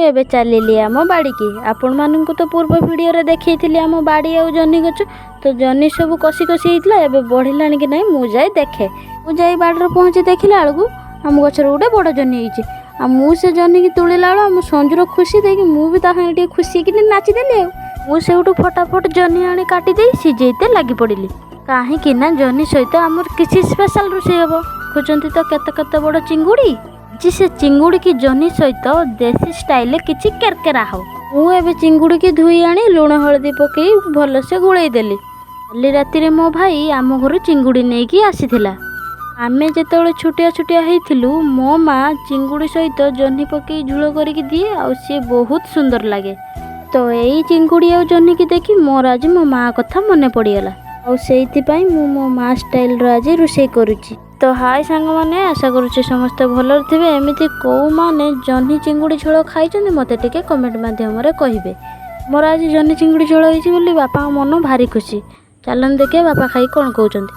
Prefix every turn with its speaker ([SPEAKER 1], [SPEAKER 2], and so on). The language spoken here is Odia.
[SPEAKER 1] ଏବେ ଚାଲିଲି ଆମ ବାଡ଼ିକି। ଆପଣମାନଙ୍କୁ ତ ପୂର୍ବ ଭିଡ଼ିଓରେ ଦେଖେଇଥିଲି ଆମ ବାଡ଼ି ଆଉ ଜହ୍ନି ଗଛ। ତ ଜହ୍ନି ସବୁ କଷି କଷି ହେଇଥିଲା, ଏବେ ବଢ଼ିଲାଣି କି ନାହିଁ ମୁଁ ଯାଇ ଦେଖେ। ମୁଁ ଯାଇ ବାଡ଼ିରେ ପହଞ୍ଚି ଦେଖିଲା ବେଳକୁ ଆମ ଗଛରେ ଗୋଟେ ବଡ଼ ଜହ୍ନି ହେଇଛି। ଆଉ ମୁଁ ସେ ଜହ୍ନିକି ତୋଳିଲା ବେଳକୁ ଆମ ସଞ୍ଜୁର ଖୁସି ଦେଇକି ମୁଁ ବି ତା ସାଙ୍ଗରେ ଟିକେ ଖୁସି ହେଇକିନି ନାଚିଦେଲି। ଆଉ ମୁଁ ସେଇଠୁ ଫଟାଫଟ ଜହ୍ନି ଆଣି କାଟିଦେଇ ସିଝେଇତେ ଲାଗି ପଡ଼ିଲି, କାହିଁକି ନା ଜହ୍ନି ସହିତ ଆମର କିଛି ସ୍ପେଶାଲ ରୋଷେଇ ହେବ। ଦେଖୁଛନ୍ତି ତ କେତେ କେତେ ବଡ଼ ଚିଙ୍ଗୁଡ଼ି। ଆଜି ସେ ଚିଙ୍ଗୁଡ଼ିକି ଜହ୍ନି ସହିତ ଦେଶୀ ଷ୍ଟାଇଲରେ କିଛି କେରକେରା ହବ। ମୁଁ ଏବେ ଚିଙ୍ଗୁଡ଼ିକି ଧୋଇ ଆଣି ଲୁଣ ହଳଦୀ ପକେଇ ଭଲସେ ଗୋଳେଇ ଦେଲି। କାଲି ରାତିରେ ମୋ ଭାଇ ଆମ ଘରୁ ଚିଙ୍ଗୁଡ଼ି ନେଇକି ଆସିଥିଲା। ଆମେ ଯେତେବେଳେ ଛୋଟିଆ ଛୋଟିଆ ହେଇଥିଲୁ, ମୋ ମା ଚିଙ୍ଗୁଡ଼ି ସହିତ ଜହ୍ନି ପକେଇ ଝୋଳ କରିକି ଦିଏ ଆଉ ସିଏ ବହୁତ ସୁନ୍ଦର ଲାଗେ। ତ ଏଇ ଚିଙ୍ଗୁଡ଼ି ଆଉ ଜହ୍ନିକି ଦେଖି ମୋର ଆଜି ମୋ ମା କଥା ମନେ ପଡ଼ିଗଲା ଆଉ ସେଇଥିପାଇଁ ମୁଁ ମୋ ମା ଷ୍ଟାଇଲର ଆଜି ରୋଷେଇ କରୁଛି। ତ ହାଇ ସାଙ୍ଗମାନେ, ଆଶା କରୁଛି ସମସ୍ତେ ଭଲରେ ଥିବେ। ଏମିତି କେଉଁମାନେ ଜହ୍ନି ଚିଙ୍ଗୁଡ଼ି ଝୋଳ ଖାଇଛନ୍ତି, ମୋତେ ଟିକେ କମେଣ୍ଟ ମାଧ୍ୟମରେ କହିବେ। ମୋର ଆଜି ଜହ୍ନି ଚିଙ୍ଗୁଡ଼ି ଝୋଳ ହେଇଛି ବୋଲି ବାପାଙ୍କ ମନ ଭାରି ଖୁସି। ଚାଲନ୍ତୁ ଦେଖିବା ବାପା ଖାଇ କ'ଣ କହୁଛନ୍ତି।